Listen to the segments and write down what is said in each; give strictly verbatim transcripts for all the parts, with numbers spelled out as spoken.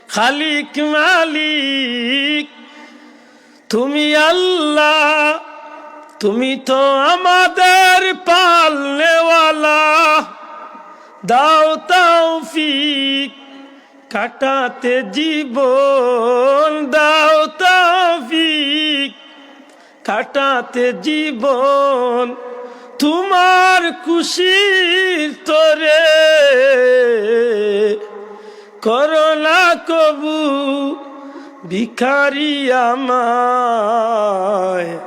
খালিক মালিক তুমি আল্লাহ, তুমি তো আমাদের পালনেওয়ালা। দাও তৌফিক কাটাতে জীবন, দাও তৌফিক কাটাতে জীবন তোমার খুশির তরে। করো না কবু ভিখারি আমায়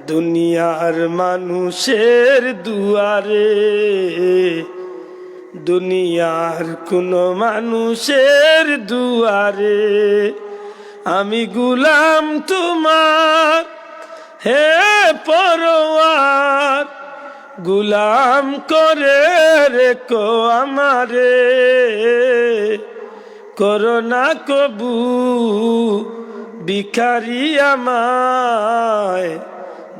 দুনিয়ার মানুষের দুয়ারে, দুনিয়ার কোনো মানুষের দুয়ারে। আমি গোলাম তোমার, হে পরওয়ার, গোলাম করে রেখো আমারে। করো না কবু ভিখারি আমায়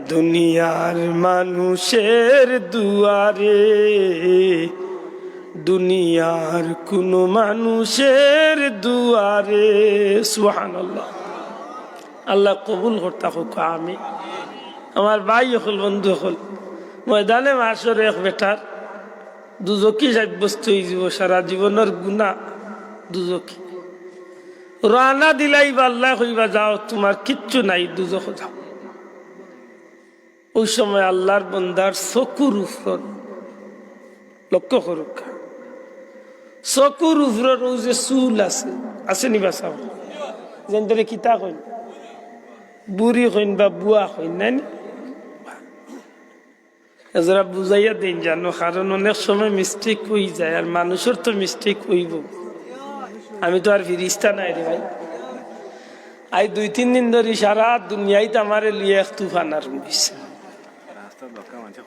দুনিয়ার মানুষের দুয়ারে, দুনিয়ার কোনো মানুষের দুয়ারে। সুবহানাল্লাহ। আল্লাহ কবুল করতা হোক, আমিন। আমার ভাই অকল, বন্ধু অকল, ময়দানে মাশর এক বেটার দুজখি সাব্যস্ত অইযিবো, সারা জীবনর গুনা দুজখি। রওয়ানা দিলাইবা, আল্লায় কইবা, "যাও, তোমার কিচ্ছু নাই, দুজখো যাও।" অউ সময় আল্লার বন্দার চকুর উপরর, লক্ষ্য করউক্কা, চকুর উপরর অউ যে চুল আছে, আছে নি বা চাও? যেনতরে কিতা কইন, বুড়ি কইন বা বুয়া কইন, নায় নি? এ যারা বুঝাইয়া দেইন জানো, কারণ অনেক সময় mistake অইযায়, আর মানুষর তো mistake অইবো। আমি তো আর ফিরিস্তা নায় রে ভাই। আইজ দুই তিন দিন ধরি সারা দুনিয়াইত আমারে লইয়া এক তুফান আরম্ভ অইছে।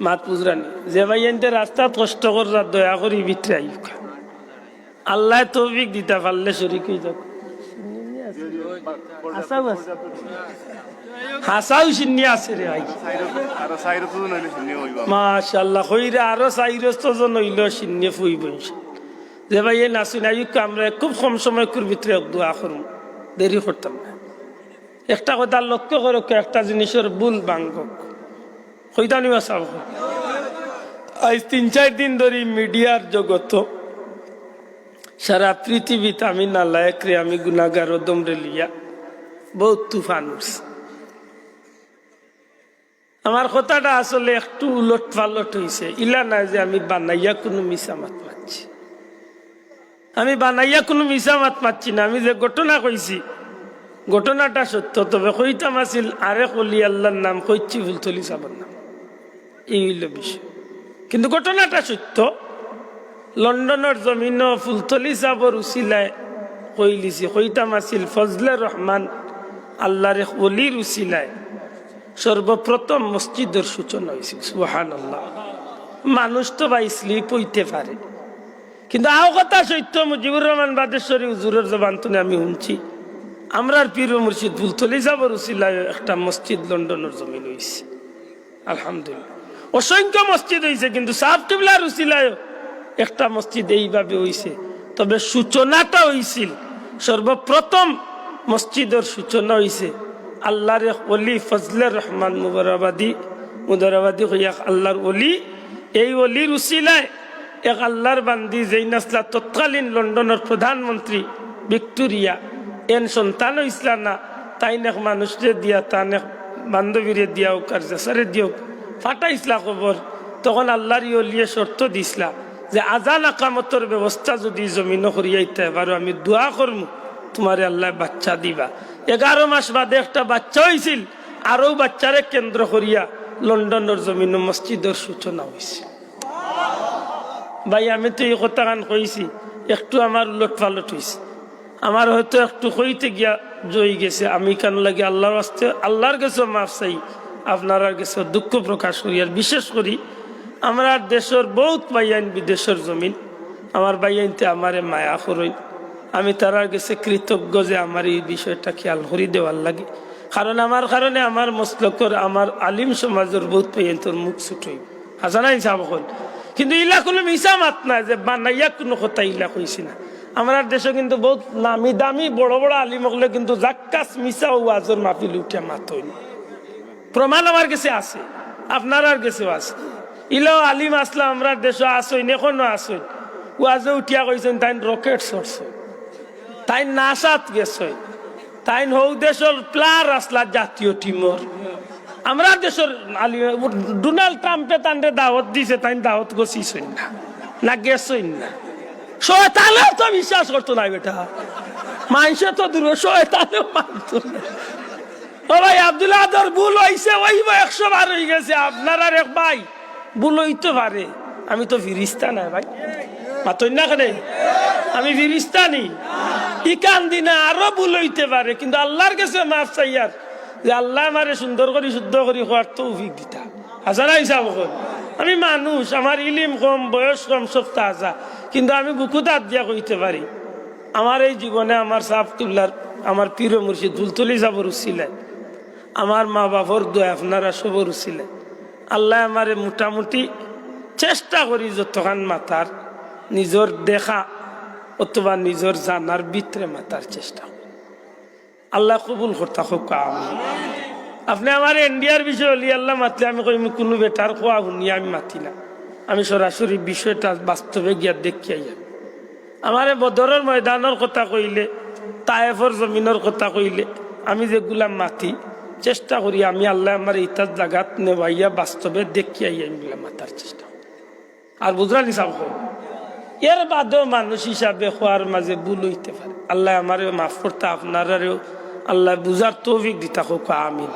মাত বুঝরা নি? যে ভাইয়াইন্তে রাস্তাত কষ্ট কররা, দয়া করি ভিতরে আইউক্কা। আল্লায় তৌফিক দিতা পারলে শরিক অইযাউক্কা। হাছাউ আছে। হাছাউ শিন্নি আছে রে ভাই। মাশাআল্লাহ, কইরা আরো চাইরস্ত জন অইলো শিন্নি ফুইবো ইনশাআল্লাহ। যে ভাইয়াইন আছইন, আইউক্কা, আমরা খুব কম সময়কুর ভিতরে এক দোয়া করমু, দেরি করতাম না। একটা কথা লক্ষ্য করউক্কা, একটা জিনিসর ভুল ভাঙ্গউক্কা। কইতাম নি বা চাও? আইজ তিন চাইর দিন ধরি মিডিয়ার জগতো সারা পৃথিবীত আমি নালায়েকরে, আমি গুনাগার অধমরে লইয়া বউত তুফান উঠছে। আমার কথাটা আসলে একটু উলট পালট অইছে। ইলা নায় যে আমি বানাইয়া কুনু মিছা মাত মাতছি। আমি বানাইয়া কুনু মিছা মাত মাতছি না। আমি যে ঘটনা কইছি, ঘটনাটা সত্য। তবে কইতাম আছিল আরেক অলি আল্লার নাম, কইছি ফুলতলি সাবর নাম। ই অইলো বিষয়। কিন্তু ঘটনাটা সত্য। লন্ডনর জমিনো ফুলতলি সাবর উছিলায় কইলিছি, কইতাম আছিল ফজলে রহমান আল্লার এক অলির উছিলায় সর্বপ্রথম মসজিদর সূচনা অইছিল। সুবহানাল্লাহ। মানুষ তো ভাই slip অইতে পারে, কিন্তু আও কথা সত্য, মুজিবুর রহমান বাদেশ্বরী হুজুরর জবান থনে আমি হুনছি, আমরার পীর ও মুর্শিদ ফুলতলি সাবর উছিলায় একটা মসজিদ লন্ডনর জমিন অইছে। আলহামদুলিল্লাহ। অসংখ্য মসজিদ অইছে, কিন্তু সাব কিবলার উছিলায় একটা মসজিদ এইভাবে অইছে। তবে সূচনাটা অইছিল, সর্বপ্রথম মসজিদর সূচনা অইছে আল্লার এক অলি ফজলে রহমান মুদারাবাদী, মুদারাবাদী কইয়া আল্লার অলি, এই অলির উছিলায় এক আল্লার বান্দি যেইন আছলা তৎকালীন লন্ডনর প্রধানমন্ত্রী ভিক্টোরিয়া, এন সন্তান অইছলা না, তাইন এক মানুষরে দিয়া, তান এক বান্ধবীরে দিয়া অউক আর যেছারে দিয়া অউক, ফাটাইছলা খবর। তখন আল্লার ই অলিয়ে শর্ত দিছলা যে আজান আকামতর ব্যবস্থা যুদি জমিনো করিয়া দিতায় পারো, আমি দোয়া করমু, তুমারে আল্লায় বাচ্চা দিবা। এগারো মাস বাদে একটা বাচ্চা অইছিল, আর অউ বাচ্চারে কেন্দ্র করিয়া লন্ডনর জমিনো মসজিদর সূচনা অইছে। ভাই, আমি তো ই কথাখান কইছি, একটু আমার উলট পালট অইছে। আমার হয়তো একটু কইতে গিয়া জই গেছে, আমি কান লাগি আল্লার ওয়াস্তে, আল্লার গেছেও মাফ চাই, আপনারার গেছেও দুঃখ প্রকাশ করি। আর বিশেষ করি আমরার দেশর বউত ভাইয়াইন বিদেশর জমিন, আমার ভাইয়াইন্তে আমারে মায়া করইন, আমি তারার গেছে কৃতজ্ঞ যে আমার ই বিষয়টা খেয়াল করি দেওয়ার লাগি। কারণ আমার কারণে আমার মসলকর, আমার আলিম সমাজর বউত ভাইয়াইন্তর মুখ ছুট অইবো। হাছা নায় নি সাব অকল? কিন্তু ইলা কুনু মিছা মাত নায় যে বানাইয়া কুনু কথা ইলা কইছি না। আমরার দেশো কিন্তু বউত নামি দামি বড় বড় আলিম অকলে কিন্তু জাক্কাস মিছা ওয়াজর মাহফিল উঠিয়া মাতইন। প্রমাণ আমার গেছে আছে, আপনারার গেছেও আছে। ইলাও আলিম আছলা আমরার দেশো আছইন, এখনো আছইন। ওয়াজো উঠিয়া কইছইন তাইন রকেট ছড়ছইন, তাইন নাসাত গেছইন, তাইন হউ দেশর প্লেয়ার আছলা জাতীয় টিমর। আমরার দেশর আলিম, ডোনাল্ড ট্রাম্পে তানরে দাওয়াত দিছে, তাইন দাওয়াত গছিছইন না, না গেছইন না। শয়তানেও তো বিশ্বাস করতো না বেটা, মানষে তো দূর, শয়তানেও মানতো না। ও ভাই, আব্দুল আদর ভুল অইছে, অইবো, একশো বার অইগেছে। আপনারার এক ভাই ভুল অইতে পারে, আমি তো ফিরিস্তা না ভাই, মাতইন না কেনে? আমি ফিরিস্তা নি? ইখান দিনে আরো ভুল অইতে পারে, কিন্তু আল্লার গেছে মাফ চাইয়ার যে আল্লায় আমারে সুন্দর করি শুদ্ধ করি কওয়ার তৌফিক দিতা। হাছা না মিছা কইন? আমি মানুষ, আমার ইলিম কম, বয়স কম, সব তাজা, কিন্তু আমি বুকুত আত দিয়া কইতে পারি, আমার এই জীবনে আমার সাব কিবলার, আমার পীর মুর্শিদ ফুলতলি সাবর উসিলায়, আমার মা বাফর দোয়া, আপনারা সবর উসিলায় আল্লায় আমারে মোটামুটি চেষ্টা করি যতখান মাতার, নিজর দেখা অথবা নিজর জানার ভিতরে মাতার চেষ্টা করি। আল্লায় কবুল করতা কউক্কা, আমিন। আপনে আমারে ইন্ডিয়ার বিষয়ে অলি আল্লাহ মাতলে আমি কইমু কুনু বেটার কওয়া হুনিয়া আমি মাতি না, আমি সরাসরি বিষয়টা বাস্তবে গিয়া দেখিয়া আইয়ার। আমারে বদরর ময়দানর কথা কইলে, তায়েফর জমিনর কথা কইলে, আমি যেগুলা মাতি, চেষ্টা করি আমি আল্লায় আমারে ইতার জাগাত নেওয়াইয়া বাস্তবে দেখিয়া আইয়া ইগুলা মাতার চেষ্টা করি। আর বুঝরা নি সাব কইন? এর বাদেও মানুষ হিসাবে কওয়ার মাঝে ভুল অইতে পারে। আল্লায় আমারে মাফ করতা, আপনারারেও আল্লায় বুঝার তৌফিক দিতা কউক্কা, আমিন।